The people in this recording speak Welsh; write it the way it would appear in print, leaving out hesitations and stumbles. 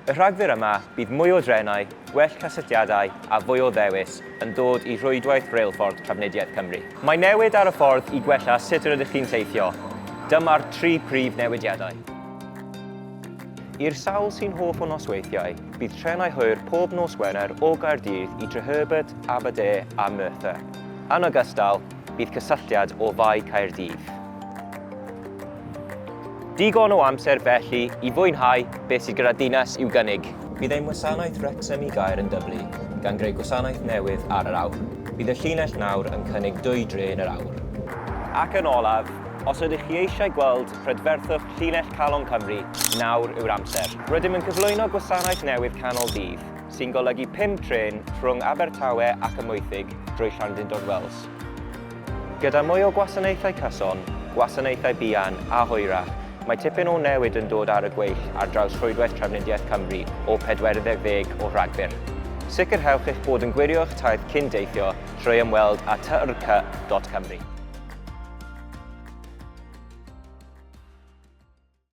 Y Rhagfyr yma, bydd mwy o drenau, gwell cysylltiadau a fwy o ddewis yn dod i rhwydwaith reilffordd Trafnidiaeth Cymru. Mae newid ar y ffordd i gwella sut yr ydych chi'n teithio. Dyma'r tri prif newidiadau. I'r sawl sy'n hoff o nosweithiau, bydd trenau hwyr pob nos Wener o Gaerdydd i Treherbert, Aberdare a Merthyr. Yn ogystal, bydd cysylltiad o Fae Caerdydd. Digon o amser felly i fwynhau beth sydd gyda dinas i'w gynnig. Bydd ein wasanaeth Wrexham i Gaer yn dyblu, gan greu gwasanaeth newydd ar yr awr. Bydd y llinell nawr yn cynnig dwy drên yr awr. Ac yn olaf, os ydych chi eisiau gweld prydferthwch llinell Calon Cymru, nawr yw'r amser. Rydym yn cyflwyno gwasanaeth newydd canol dydd, sy'n golygu pum trên rhwng Abertawe ac Amwythig drwy Llandrindod Wells. Gyda mwy o gwasanaethau cyson, gwasanaethau buan a hwyrach, mae tipyn o newid yn dod ar y gweill ar draws rhwydwaith Trafnidiaeth Cymru o 40 o Rhagfyr. Sicrhewch eich bod yn gwirio'ch taith cyn deithio trwy ymweld â trc.cymru.